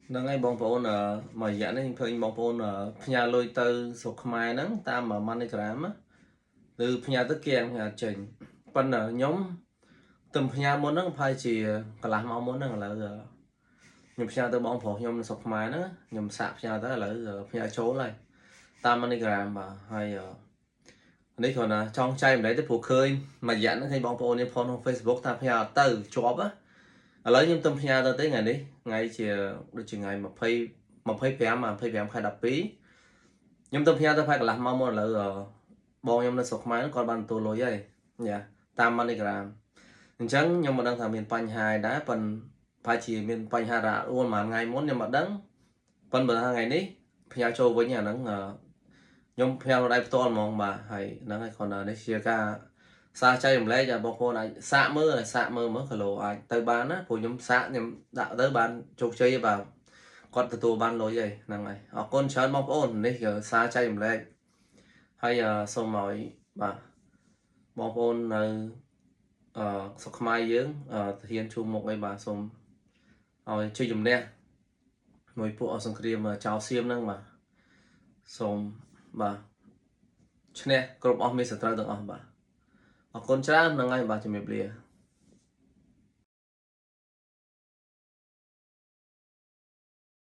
ហ្នឹងហើយបងប្អូនមួយរយៈនេះខ្ញុំឃើញបងប្អូនផ្ញើលុយទៅស្រុកខ្មែរហ្នឹងតាម MoneyGram ឬផ្ញើទៅគេផ្ញើចេញប៉ុន្តែខ្ញុំទៅផ្ញើមុនហ្នឹងប្រហែលជាកន្លះម៉ោងមុនហ្នឹងឥឡូវខ្ញុំផ្ញើទៅបងប្រុសខ្ញុំនៅស្រុកខ្មែរហ្នឹងខ្ញុំសាកផ្ញើទៅឥឡូវផ្ញើចូលហើយតាម MoneyGram បាទហើយនេះគ្រាន់តែចង់ចែកម្លែកទៅព្រោះឃើញមួយរយៈហ្នឹងឃើញបងប្អូននេះផុសក្នុង Facebook ថាផ្ញើអត់ទៅជាប់ណាឥឡូវខ្ញុំទៅផ្ញើទៅទេថ្ងៃនេះថ្ងៃជាដូចជាថ្ងៃ20 25 25ខែ12ខ្ញុំទៅផ្ញើទៅប្រហែលកន្លះម៉ោងមុនឥឡូវបងខ្ញុំនៅស្រុកខ្មែរគាត់បានទទួលលុយហើយយ៉ាតាម MoneyGram អញ្ចឹងខ្ញុំមិនដឹងថាមានបញ្ហាដែរប៉ុន្តែប្រហែលជាមានបញ្ហារអាក់រអួលប្រហែលថ្ងៃមុនខ្ញុំមិនដឹងប៉ុន្តែបើថាថ្ងៃនេះផ្ញើចូលវិញអាហ្នឹងខ្ញុំផ្ញើដៃផ្ទាល់ហ្មងបាទហើយហ្នឹងហើយគ្រាន់តែនេះជាការសារចែករំលែកឲ្យបងប្អូនអាចសាកមើលសាកមើលមើលគីឡូអាចទៅបានណាព្រោះខ្ញុំសាកខ្ញុំដាក់ទៅបានជោគជ័យបាទគាត់ទទួលបានលុយហើយហ្នឹងហើយអរគុណច្រើនបងប្អូននេះគឺសារចែករំលែកហើយសូមឲ្យបាទបងប្អូននៅអឺស្រុកខ្មែរយើងទាហានជួមុខអីបាទសូមឲ្យជ័យជំនះមួយពួកអសង្គ្រាមចៅសៀមហ្នឹងបាទសូមបាទឈ្នះគ្រប់អស់មានសត្រូវទាំងអស់បាទអរគុណច្រើនហ្នឹងហើយបាទជំរាបលា។